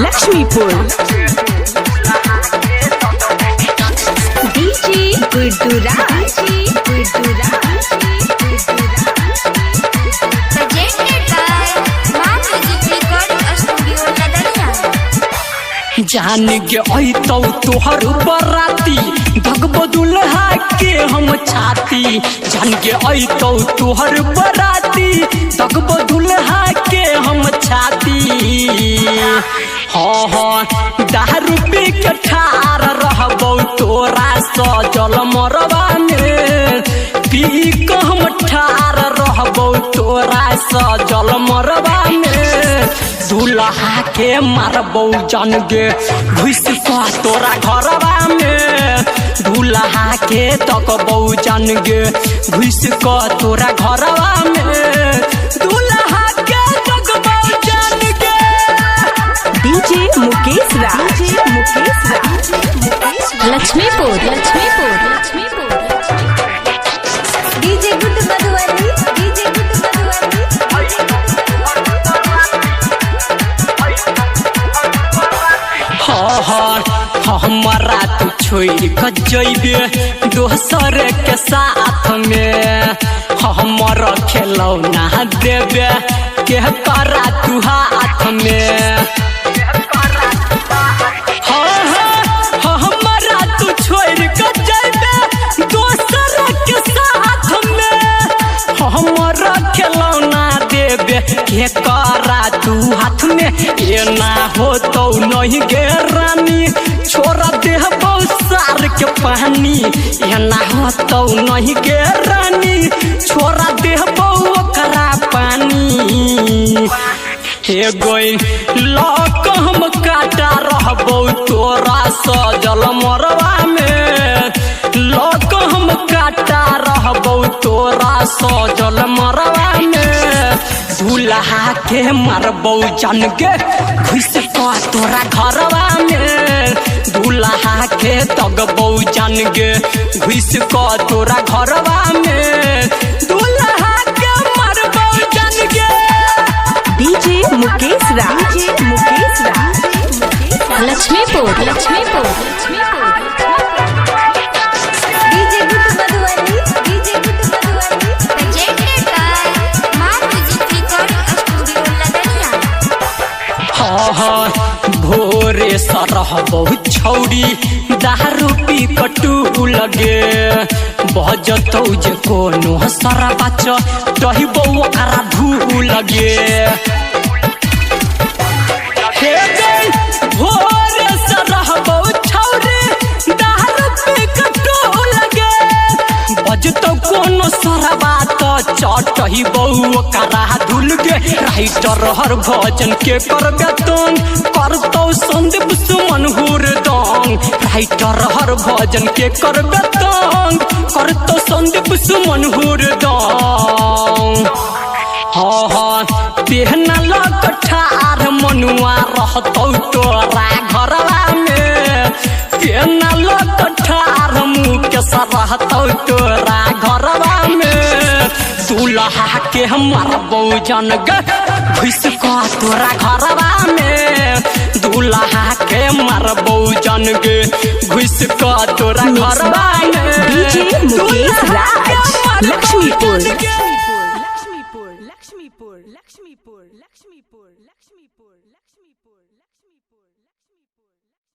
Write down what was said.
Laxmipur. DJ Guddu Raj, Guddu Raj, Guddu Raj. Presented by Ma Music Record Studio Ladania. जान के अतौ तोहर बराती भगबो दुल्हा के हम छाती। जान के अतौ तोहर बराती भगबो दुल्हा के हम छाती। हाँ हाँ दारू पी के ठार रहबौ तोरा सजल मरबा में, पी के हम ठार रहबौ तोरा सजल मरबा में। दुल्हा के मारबौ जान गे घुस कऽ तोरा घरबा में, दुल्हा के तकबौ जान गे घुस कऽ तोरा घरबा में, दुल्हा के तकबौ जान गे। DJ Mukesh Raj, Mukesh Raj, Laxmipur Laxmipur Laxmipur. DJ Guddu Madhubani, DJ Guddu Madhubani. हाँ हाँ हमरा तू छोड़ के जइबे दोसर के साथ में, हमर खेलौना देबे के करा तू हाथ में। हाँ हाँ हमरा तू छोड़ के जइबे दोसर के साथ में, हमर खेलौना देबे के करा तू हाथ में। एना होतौ नहीं गे रानी छोड़ा देहबौ सार के पानी, एना होतौ नहीं गे रानी छोड़ा देहबौ ओकरा पानी। हे गोई लक हम काटा रहबौ तोरा सजल मरबा में, लक हम काटा रहबौ तोरा सजल मरबा में। दुल्हा के मारबौ जान गे घुस कऽ तोरा घरबा में, दुल्हा के तगबौ जान गे घुस कऽ तोरा घरबा में, दुल्हा के मारबौ जान गे। DJ Mukesh Raj, Mukesh Raj, Laxmipur Laxmipur Laxmipur. DJ Guddu Madhubani, DJ Guddu Madhubani. Presented by Ma Music Record Studio Ladania. हाँ हाँ भोरे सरहबौ छौरी दारू पी कटू लगे, बजतौ जे कोनो सरबा चटहिबौ ओकरा धू लगे। हे गै भोरे सरहबौ छौरी दारू पी कटू लगे, बजतौ कोनो सरबा चटहिबौ ओकरा धुल गे। राइटर हर भजन के करबे तंग करतौ संदीप सुमन हुरदंग, राइटर हर भजन के करबे तंग करतौ संदीप सुमन हुरदंग। हाँ हाँ तेहना लग ठार मनुआ रहतौ तोरा घरवा में, तेहना लग ठार मुकेश रहतौ तोरा घरवा में। दुल्हा के मारबौ जान गे घुस कऽ तोरा घरवा में, दुल्हा के मारबौ जान गे घुस कऽ तोरा Mixed घरवा by में। DJ Mukesh दुल्हा के Raj, मारबौ Laxmipur. जान गे। Laxmipur Laxmipur Laxmipur Laxmipur Laxmipur Laxmipur Laxmipur.